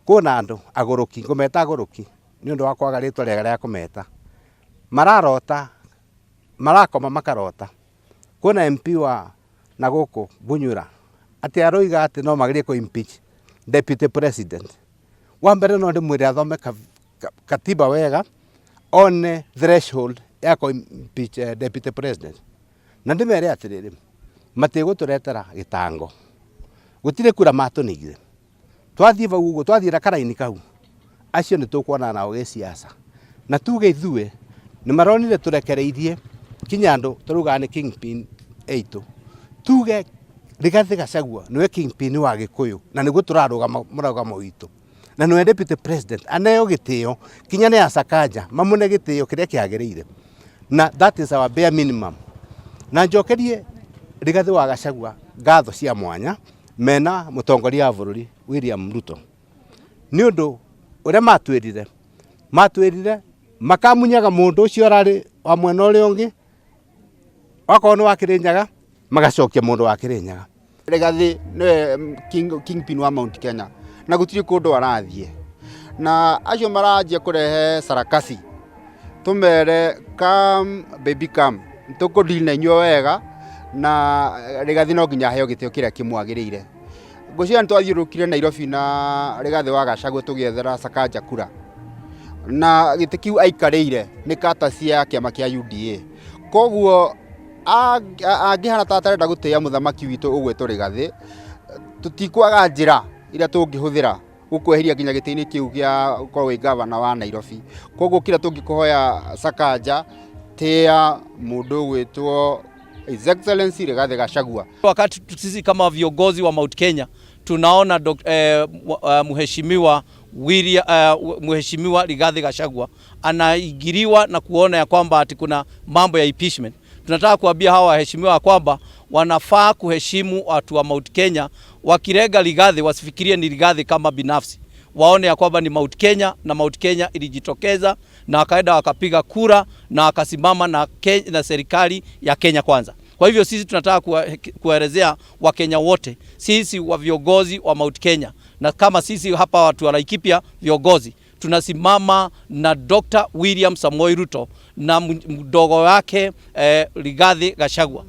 Kwĩna andũ agũrũki, ngũmeta agũrũki nĩ ũndũ wa kwaga rĩtwa rĩega rĩa kũmeta, mararota, marakoma makarota. Kwĩna MP wa na gũkũ Bunyura atĩ aroiga atĩ no magerie kũ impeach deputy president. Wa mbere no ndĩmwĩre athome katiba wega, one threshold ya kũ impeach deputy president. Na ndĩmere atĩrĩrĩ, matigũtũretera gĩtango. Gũtirĩ kura matũnigire. Twathiĩ vau ũguo, twathiĩra karaini kau, acio nĩ tũkuonana nao gĩsiasa. Na tuge ithuĩ, nĩ maronire tũrekereirie kinya andũ tũraugaga nĩ kingpin eitũ. Tuge Rigathĩ Gachagua nĩwe kingpin wa Gĩkũyũ na nĩguo tũrarũgama mũrũgamo witũ. Na nĩwe deputy president, aneo gĩtĩo kinya nĩ Sakaja mamũne gĩtĩo kĩrĩa kĩagĩrĩire. Na that is our bare minimum. Na njokerie Rigathĩ wa Gachagua ngatho cia mwanya mena mũtongoria wa bũrũri William Ruto. Nĩ ũndũ ũrĩa matwĩrire, matwĩrire makamunyaga mũndũ ũcio ũrarĩ wa mwena ũrĩa ũngĩ, okorwo nĩ wa Kĩrĩnyaga magacokia mũndũ wa Kĩrĩnyaga. Rigathĩ nĩwe kingpin wa Mount Kenya na gũtirĩ kũndũ arathiĩ, na acio maranjia kũrehe sarakasi tũmere come baby come, tũkũ deal na inyuĩ wega, na Rigathĩ no nginya aheo gĩtĩo kĩrĩa kĩmwagĩrĩire. Ngwĩciria nĩ twathiũrũrũkire Nairobi na Rigathĩ wa Gachagua tũgĩethera Sakaja kura, na gĩtĩ kĩu aikarĩire nĩ kata cia kĩama kĩa UDA. Koguo angĩhana ta atarenda gũtĩĩa mũthamaki witũ ũgwĩtwo Rigathĩ, tũtikwaga njĩra iria tũngĩhũthĩra gũkweheria nginya gĩtĩ-inĩ kĩu gĩa gũkorwo wĩ gavana wa Nairobi. Koguo kĩrĩa tũngĩkũhoya Sakaja, tĩĩa mũndũ ũgwĩtwo His Excellency Rigathĩ Gachagua. Wakati sisi kama viongozi wa Mount Kenya tunaona Mheshimiwa William, Mheshimiwa Rigathi Gachagua anaingiliwa na kuona ya kwamba ati kuna mambo ya impeachment. Tunataka kuambia hawa waheshimiwa kwamba wanafaa kuheshimu watu wa Mount Kenya. Wakilenga Rigathi wasifikirie ni Rigathi kama binafsi, waone ya kwamba ni Mount Kenya, na Mount Kenya ilijitokeza na wakaenda wakapiga kura na wakasimama na serikali ya Kenya Kwanza. Kwa hivyo sisi tunataka kuelezea Wakenya wote, sisi wa viongozi wa Mount Kenya, na kama sisi hapa watu wa Laikipia viongozi tunasimama na Dr. William Samoei Ruto na mdogo wake Rigathi Gachagua.